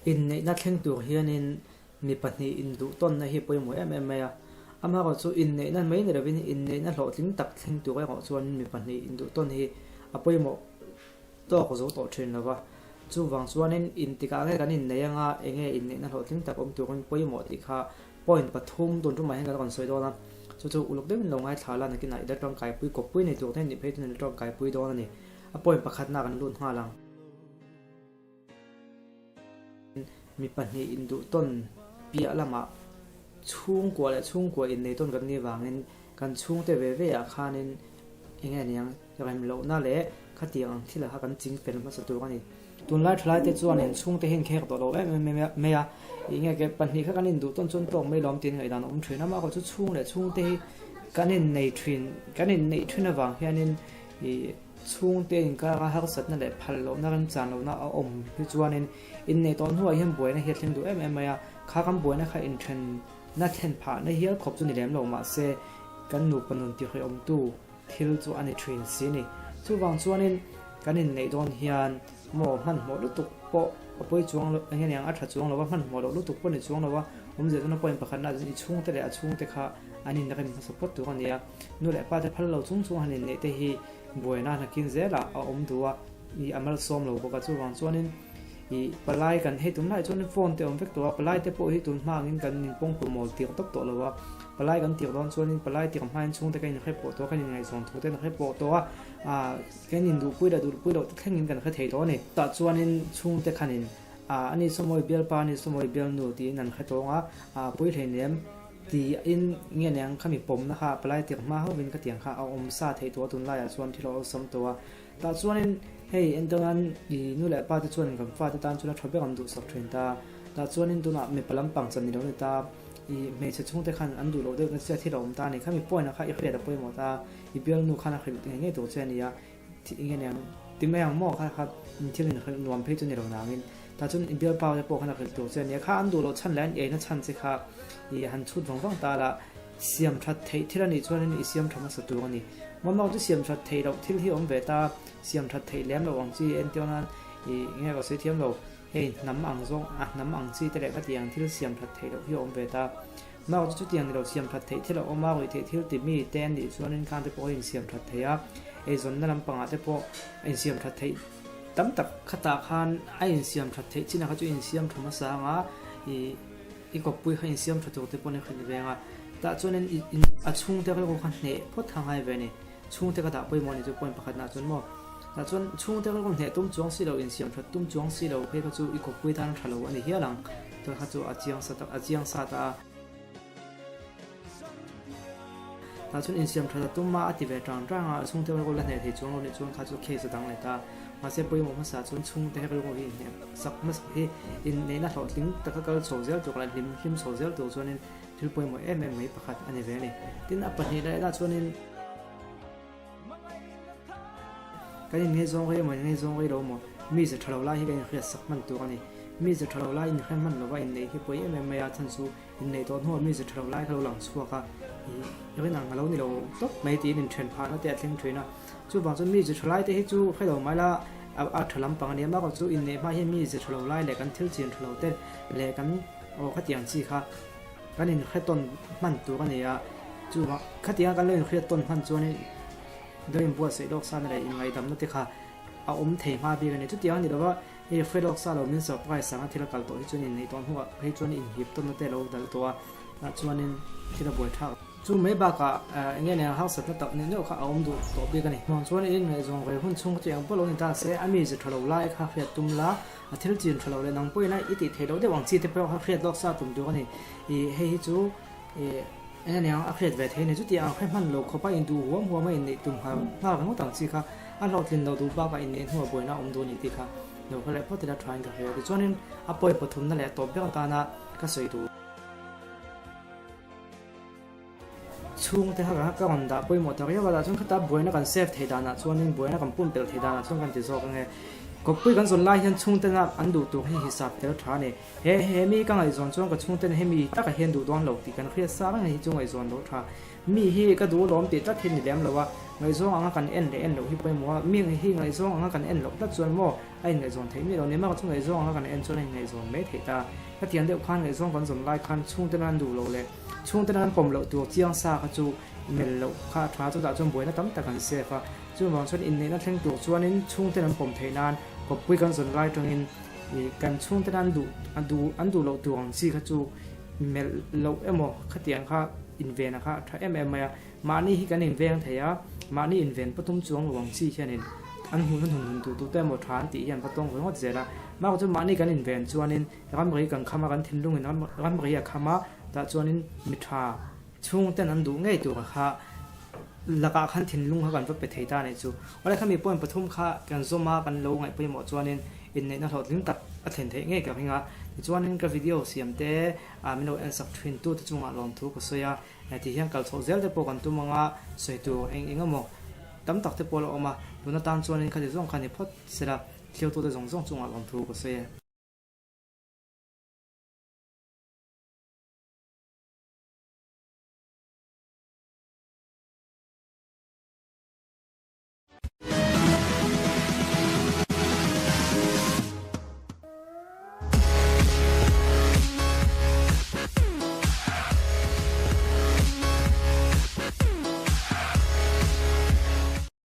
Inneihna thleng tur hianin mi pahnih induhtawnna hi pawimawh em em mai a. Amaherawhchu inneihna mai ni lovin inneihna hlawhtling tak thleng tur erawh chuan mi pahnih induhtawn hi a pawimawh tawk zo tawh thin lo va. Chuvang chuanin intikah nge kan innei anga enge inneihna hlawhtling tak awm turin pawimawh tih kha point pathum tun tumah hian kan rawn sawi dawn a. Chu chu uluk deuhin lo ngaithla la nakinah i la tangkaipui kawppui nei tur te nih phei chuan i la tangkaipui dawn a ni. A point pakhatna kan lut nghal ang. Mi pahnih induh tawn piah lamah chhungkua leh chhungkua innei tawn kan nih vangin kan chhungte ve ve ah khanin eng nge niang rem lohna leh khatiang ang thil ah kha kan ching fel hmasa tur a ni. Tunlai thalai te chuanin chhungte hi an khek tawh lo em em mai a, eng nge ke pahnih kha kan induh tawn chuan tawk mai lawm tiin ngaihdan a awm thin a, mahkawh chu chhung leh chhungte hi kan innei thin kan inneih thin avang hianin ih Chhungte inkara harsatna leh phal lohna remchan lohna a awm hi chuanin inneih tawh hnuah hian buaina hi a thleng duh em em mai a, kha kan buaina kha inthenna thlen phahna hial khawp chu ni lem lo mahse kan nupa nun tihhreawmtu thil chu a ni thin si ni. Chuvang chuanin kan inneih dawn hian maw hmanhmawh lutuk pawh a pawi chuang lo eng nge niang a tha chuang lo va, hmanhmawh loh lutuk pawh ni chuang lo a, awmzia chuan a point pakhatna chuan i chhungte leh a chhungte kha an inrem hmasa phawt tur a ni a. Nu leh pa te phal lo chung chung han inneih te hi buaina hnakin zelah a awm duh a, i a malsawm lo bawk a, chuvang chuanin i palai kan hei tunlai chuan phone te awm vek tawh a, palai te pawh hi tun hma angin kan inpawng pawh mawl tir tawp tawh lo a, palai kan tir dawn chuanin palai tir hmain chhungte kan inhre pawh tawh a, kan inngaihzawn thu te an hre pawh tawh a, ah kan induhpui leh duhpui loh te thlengin kan hre thei tawh a ni. Tah chuanin chhungte khanin ah ani sawmawi bialpa ani sawmawi bialnu tiin an hre tawng a, ah pui hleinem. Tiin nge neng kha mi pawmna kha palai tir hma hovin ka tiang kha a awm sa theih tawh a tunlaiah chuan thil a awlsam tawh a. Tah chuanin hei entirnan i nu leh pa te chuan kan fate tan chuan a tha ber an duhsak thin ta. Tah chuanin tunah mipa lampang chan ni lo ni ta i hmeichhe chhungte khan an duh loh deuh na chiah thil a awm ta a ni. Khami point ah kha i hriat a pawimawh ta i bialnu khan a hrilh ngei ngei tur che a ni a. Enge niang ti mai ang maw kha kha thil in hrilh nuam phei chu ni lo nangin tah chuan i bialpa te pawh khan a hrilh tur che ania kha an duh loh chhan leh an eina chhan che kha i han chhut vang vang ta la siam that theih thil anih chuanin i siam tha hmasa tur ani mawmawk chu siam that theih loh thil hi awm ve ta siam that theih lem loh ang chi entir nan i enge ka sawi thiam lo hei hnam ang zawng a hnam ang chi te leh khatiang thil siam that theih loh hi awm ve ta Mah chu chutiang ni lo siam that theih thil a awm a, ruih theih thil ti mi te an nih chuanin khang te pawh a insiam that thei a, eizawnna lampangah te pawh a insiam that theih tam tak khatah khan a insiam that theih chinah kha chu insiam tha hmasa ang a, ih i kawppui kha insiam tha tur te pawh an hrilh veng a, tah chuanin a chhungte rilru kha hneh phawt kha ngai ve a ni, chhungte ka dah pawimawh a nih chu point pakhatnah chuan maw, tah chuan chhungte rilru hneh tum chuang si lo insiam that tum chuang si lo phei kha chu i kawppui tan tha lo a ni hial ang. Chuan kha chu a chiang sa tak a chiang sa ta a. Tah chuan insiam that a tum a, a ti ve tang tang a, chhungte rilru la hneh thei chuang lo nih chuan kha chu case a dang leh ta. Mahse pawimawh hmasa chuan chhungte rilru hi inhneh sak hmasa hi inneihna hlawhtling taka kal chho zel tur leh hlim hlim chho zel tur chuanin thil pawimawh em em mai pakhat a ni ve a ni. Tin a pahnih leh lah chuanin Kan inngaihzawng rei emaw inngaihzawng rei lo emaw mi ze tha lo lai hi kan inhriat sak hman tur a ni. Mi ze tha lo lai inhre hman lova inneih hi pawi em em mai a, chhan chu inneih tawh hnuah mi ze tha lo lai kha lo lang chhuak a, ih rin ang a lo ni lo tawp mai tiin inthen phahna te a thleng thin a. Chuvang chuan mi ze tha lai te hi chu hre lo mai la a tha lampang a ni a, mahkawh chu inneih hma hian mi ze tha lo lai leh kan thil chin tha lo te leh kan aw khatiang chi kha kan inhre tawn hman tur a ni a, chuvang khatianga kan lo inhriat tawn hman chuanin lo inbuatsaih lawk sa na leh inngaihdamna te kha a awm thei hma bik a ni. Chutiang a ni lova hei hre lawk sa lo min surprise anga thil a kal tawh hi chuan inneih tawh hnuah phei chuan inhip tawnna te a lo dal tawh a, tah chuanin thil a buai thlak. Chu mai bakah eng nge nia harsatna tak neuh neuh kha a awm duh tawh bik a ni. Hmuang chuan in inngaihzawng ve hun chhung kha chu eng pawh lo ni ta se, a mi ze tha lo lai kha hriat tum la, A thil chin tha lo leh nang pawhin a i tih theih loh deuh ang chi te pawh kha hriat lawk sa tum tur a ni. Ih hei hi chu ih eng aniang a hriat ve thei a ni. Chuti ang hre hman lo khawpa induh huam huam a inneih tum nghal nghal ringawt ang chi kha a hlawhtlin loh duh bakah inneih hnuah buaina a awm duh a ni tih kha lo hre leh phawt ila thain ka hria. Tichuanin a pawi pathumna leh tawp ber atana ka sawi duh. Chhungte kha ka rawn dah pawimawh ta riau a, tah chuan khata buaina kan save theih danah chuanin buaina kan pumpelh theih danah chuan kan ti zawk ange. Kawppui kan zawn lai hian chhungtena an duh tur hi hisap tel tha a ni. He he mi ka ngaihzawn chuan ka chhungtena hemi takah hian duh dawn lo tih kan hriat sa reng hi chu ngaihzawn loh tha. Mi hi ka duh lawm tih tlat hi ni lem lo a, ngaihzawng anga kan en leh en loh hi pawimawh a, mi hi ngaihzawng anga kan en loh tlat chuan maw a inngaihzawn theih miah lo ni mah chu ngaihzawng anga kan en chuan a inngaihzawn mai theih ta. Hetiang deuh khan ngaihzawng kan zawm lai khan chhungte nan duh loh leh chhungte nan pawm loh tur chiang sa kha chu melh loh kha a tha, chutah chuan buaina tam tak an save a, chuvang chuan inneihna thleng tur chuanin chhungte nan pawm theih nan kawppui kan zawn lai tangin ih kan chhungte nan duh duh an duh loh tur ang chi kha chu melh loh emaw khatiang kha inven a kha a tha em em mai a, mahni hi kan inveng thei a, mahni inven pathum chuang lo ang chi hianin an hmuh hun hun duh duh te emaw tha an tih hian va tawng ve ngawt zel a, mahse chu mahni kan inven chuanin ramri kan kham a kan thinlungin ramri a kham a tah chuanin mi tha chhungten an duh ngei tur kha lakah khan thinlung kha kan va pe thei ta a nih chu. Awle khami point pathum kha kan zawm a kan lo ngaih pawimawh chuanin inneihna hlawhtling tak a thlen theih ngei ka ring a, tichuanin ka video siam te ah min lo en sak thin tu te chungah lawmthu ka sawi a, ti hian kal chhoh zel te pawh kan tum anga sawi tur eng eng emaw tam tak te pawh a la awm a, tun atan chuanin khati zawng kha ni phawt sela thliau tu te zawng zawng chungah lawmthu ka sawi e.